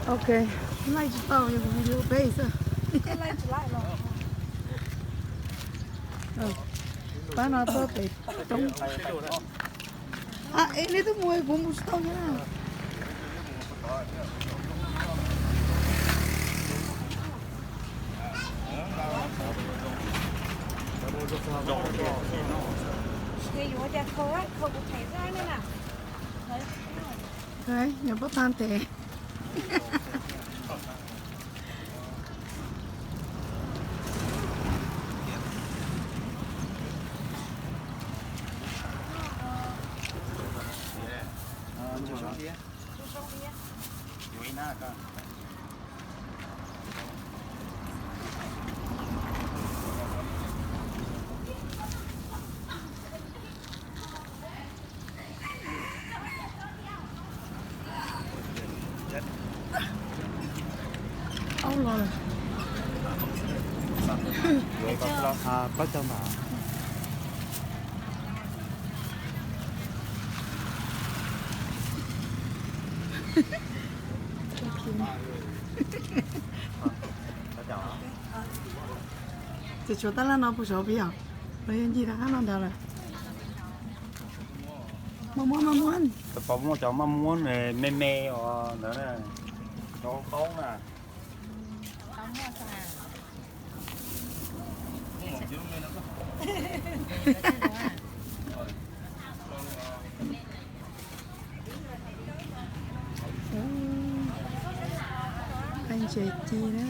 Ok, laij tsis tau, yog kuv video peb xwb. Pab no txog pem roob. Es neb twb mus, kuv mus tsis tau thiab na. Yuav pob tag ntes. Aub los lawm. Pab cov mas. Ces tshuav tab laj no puas sov peb yom? Los yog ncig rov qab no ntag lawm. Maj muab, maj muab. Pom muaj cov maj muab me me os ntawd, cov qaub na. Ntses ci na.